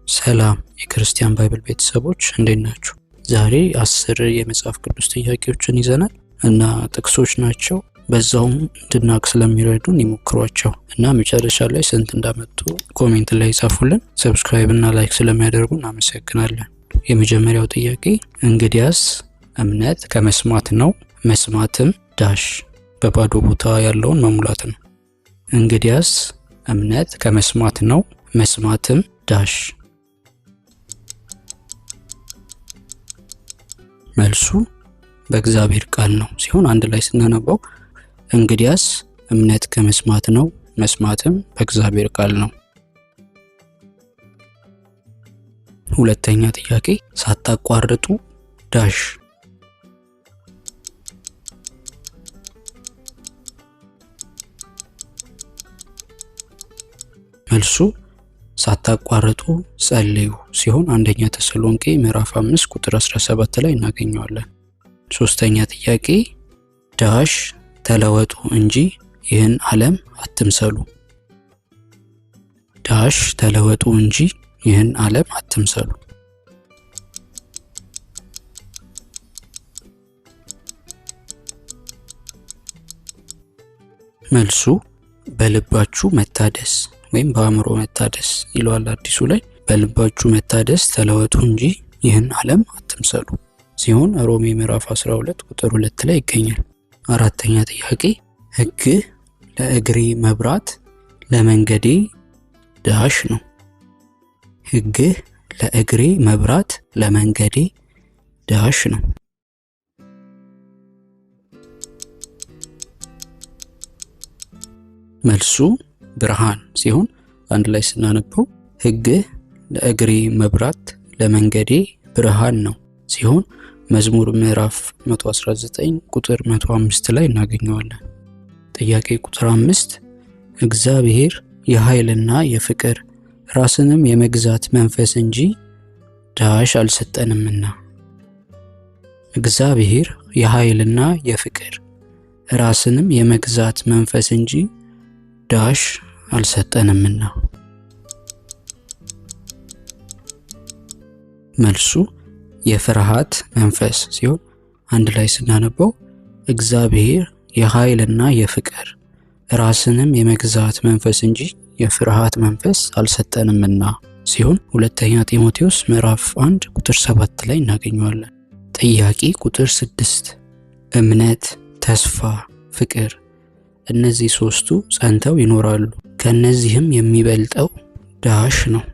ሰላም የክርስቲያን ባይብል ቤተሰቦች እንዴት ናችሁ? ዛሬ 10 የመጽሐፍ ቅዱስ ጥያቄዎችን ይዘናል እና ጥቅሶች ናቸው። በዛውም እንድናቅ ስለሚረዱን ይሞክሯቸው እና መጨረሻ ላይ ስንት እንዳመጡ comment ላይ ጻፉልን። Subscribe እና like ስለሚያደርጉ እናመሰግናለን። የመጀመሪያው ጥያቄ እንግዲያስ እምነት ከመስማት ነው፣ መስማትም dash በባዶ ቦታ ያለውን መሙላት ነው። እንግዲያስ እምነት ከመስማት ነው፣ መስማትም dash። መልሱ በእግዚአብሔር ቃል ነው ሲሆን አንድ ላይ ስናነበው እንግዲያስ እምነት ከመስማት ነው፣ መስማትም በእግዚአብሔር ቃል ነው። ሁለተኛ ጥያቄ ሳታቋርጡ dash። መልሱ ሳታቋርጡ ጸልዩ ሲሆን አንደኛ ተሰሎንቄ ምዕራፍ 5 ቁጥር 17 ላይ እናገኘዋለን። ሶስተኛ ጥያቄ dash ተለወጡ እንጂ ይህን ዓለም አትምሰሉ። Dash ተለወጡ እንጂ ይህን ዓለም አትምሰሉ። መልሱ በልባችሁ መታደስ ወይም በአእምሮ መታደስ ይለዋል አዲሱ ላይ። በልባችሁ መታደስ ተለወጡ እንጂ ይህን ዓለም አትምሰሉ ሲሆን ሮሜ ምዕራፍ 12 ቁጥር 2 ላይ ይገኛል። አራተኛ ጥያቄ ሕግህ ለእግሬ መብራት ለመንገዴ dash ነው። ሕግህ ለእግሬ መብራት ለመንገዴ dash ነው። መልሱ ብርሃን ሲሆን አንድ ላይ ስናነበው ሕግህ ለእግሬ መብራት ለመንገዴ ብርሃን ነው ሲሆን መዝሙር ምዕራፍ 119 ቁጥር 105 ላይ እናገኘዋለን። ጥያቄ ቁጥር 5 እግዚአብሔር የኃይልና የፍቅር ራስንም የመግዛት መንፈስ እንጂ dash አልሰጠንምና። እግዚአብሔር የኃይልና የፍቅር ራስንም የመግዛት መንፈስ እንጂ dash አልሰጠንምና። መልሱ የፍርሃት መንፈስ ሲሆን አንድ ላይ ስናነበው እግዚአብሔር የኃይልና የፍቅር ራስንም የመግዛት መንፈስ እንጂ የፍርሃት መንፈስ አልሰጠንምና ሲሆን ሁለተኛ ጢሞቴዎስ ምዕራፍ 1 ቁጥር 7 ላይ እናገኘዋለን። ጥያቄ ቁጥር 6 እምነት፣ ተስፋ፣ ፍቅር እነዚህ ሶስቱ ጸንተው ይኖራሉ፣ ከነዚህም የሚበልጠው ዳሽ ነው።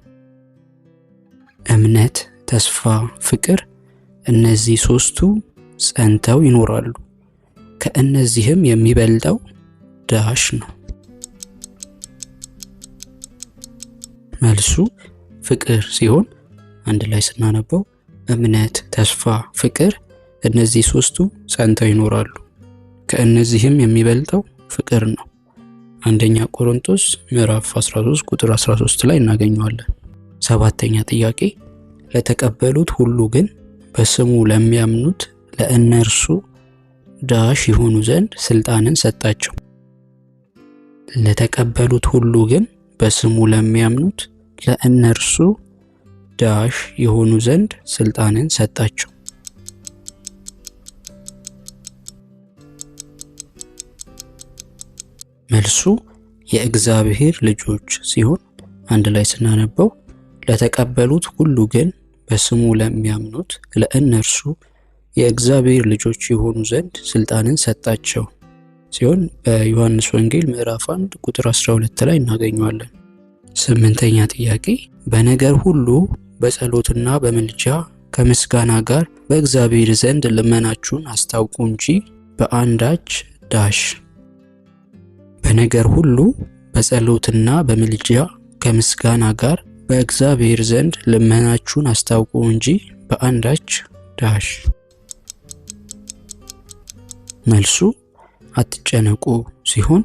እምነት፣ ተስፋ፣ ፍቅር እነዚህ ሶስቱ ጸንተው ይኖራሉ፣ ከእነዚህም የሚበልጠው ዳሽ ነው። መልሱ ፍቅር ሲሆን አንድ ላይ ስናነበው እምነት፣ ተስፋ፣ ፍቅር እነዚህ ሶስቱ ጸንተው ይኖራሉ፣ ከእነዚህም የሚበልጠው ፍቅር ነው። አንደኛ ቆሮንቶስ ምዕራፍ 13 ቁጥር 13 ላይ እናገኘዋለን። ሰባተኛ ጥያቄ ለተቀበሉት ሁሉ ግን በስሙ ለሚያምኑት ለእነርሱ ዳሽ ይሆኑ ዘንድ ስልጣንን ሰጣቸው። ለተቀበሉት ሁሉ ግን በስሙ ለሚያምኑት ለእነርሱ ዳሽ ይሆኑ ዘንድ ስልጣንን ሰጣቸው። መልሱ የእግዚአብሔር ልጆች ሲሆን አንድ ላይ ስናነበው ለተቀበሉት ሁሉ ግን በስሙ ለሚያምኑት ለእነርሱ የእግዚአብሔር ልጆች ይሆኑ ዘንድ ስልጣንን ሰጣቸው ሲሆን በዮሐንስ ወንጌል ምዕራፍ 1 ቁጥር 12 ላይ እናገኘዋለን። ስምንተኛ ጥያቄ በነገር ሁሉ በጸሎትና በምልጃ ከምስጋና ጋር በእግዚአብሔር ዘንድ ልመናችሁን አስታውቁ እንጂ በአንዳች ዳሽ። በነገር ሁሉ በጸሎትና በምልጃ ከምስጋና ጋር በእግዚአብሔር ዘንድ ልመናችሁን አስታውቁ እንጂ በአንዳች ዳሽ። መልሱ አትጨነቁ ሲሆን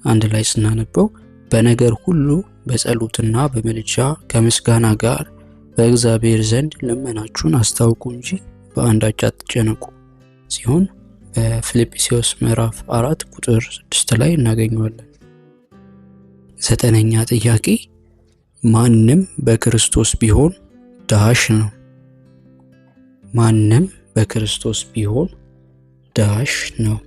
አንድ ላይ ስናነበው በነገር ሁሉ በጸሎትና በምልጃ ከምስጋና ጋር በእግዚአብሔር ዘንድ ልመናችሁን አስታውቁ እንጂ በአንዳች አትጨነቁ ሲሆን በፊልጵስዩስ ምዕራፍ 4 ቁጥር 6 ላይ እናገኘዋለን። ዘጠነኛ ጥያቄ ማንም በክርስቶስ ቢሆን dash ነው። ማንም በክርስቶስ ቢሆን dash ነው።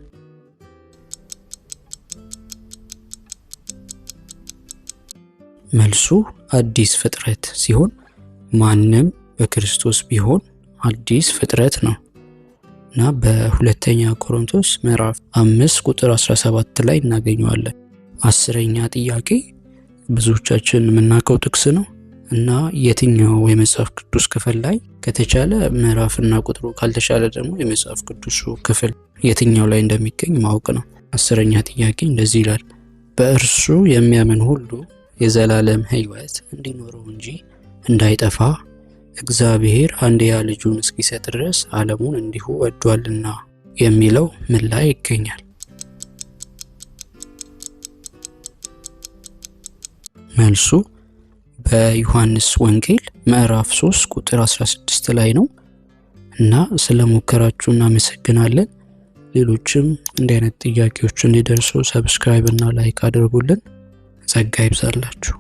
መልሱ አዲስ ፍጥረት ሲሆን ማንም በክርስቶስ ቢሆን አዲስ ፍጥረት ነው እና በሁለተኛ ቆሮንቶስ ምዕራፍ 5 ቁጥር 17 ላይ እናገኘዋለን። 10ኛ ጥያቄ ብዙዎቻችን የምናውቀው ጥቅስ ነው እና የትኛው የመጽሐፍ ቅዱስ ክፍል ላይ ከተቻለ ምዕራፍና ቁጥሩ ካልተቻለ ደግሞ የመጽሐፍ ቅዱሱ ክፍል የትኛው ላይ እንደሚገኝ ማወቅ ነው። 10ኛ ጥያቄ እንደዚህ ይላል፣ በእርሱ የሚያምን ሁሉ የዘላለም ሕይወት እንዲኖረው እንጂ እንዳይጠፋ እግዚአብሔር አንድያ ልጁን እስኪሰጥ ድረስ ዓለሙን እንዲሁ ወዷልና የሚለው ምን ላይ ይገኛል? መልሱ በዮሐንስ ወንጌል ምዕራፍ 3 ቁጥር 16 ላይ ነው። እና ስለሞከራችሁ እናመሰግናለን። ሌሎችም እንዲህ አይነት ጥያቄዎች እንዲደርሱ subscribe እና like አድርጉልን። ጸጋ ይብዛላችሁ።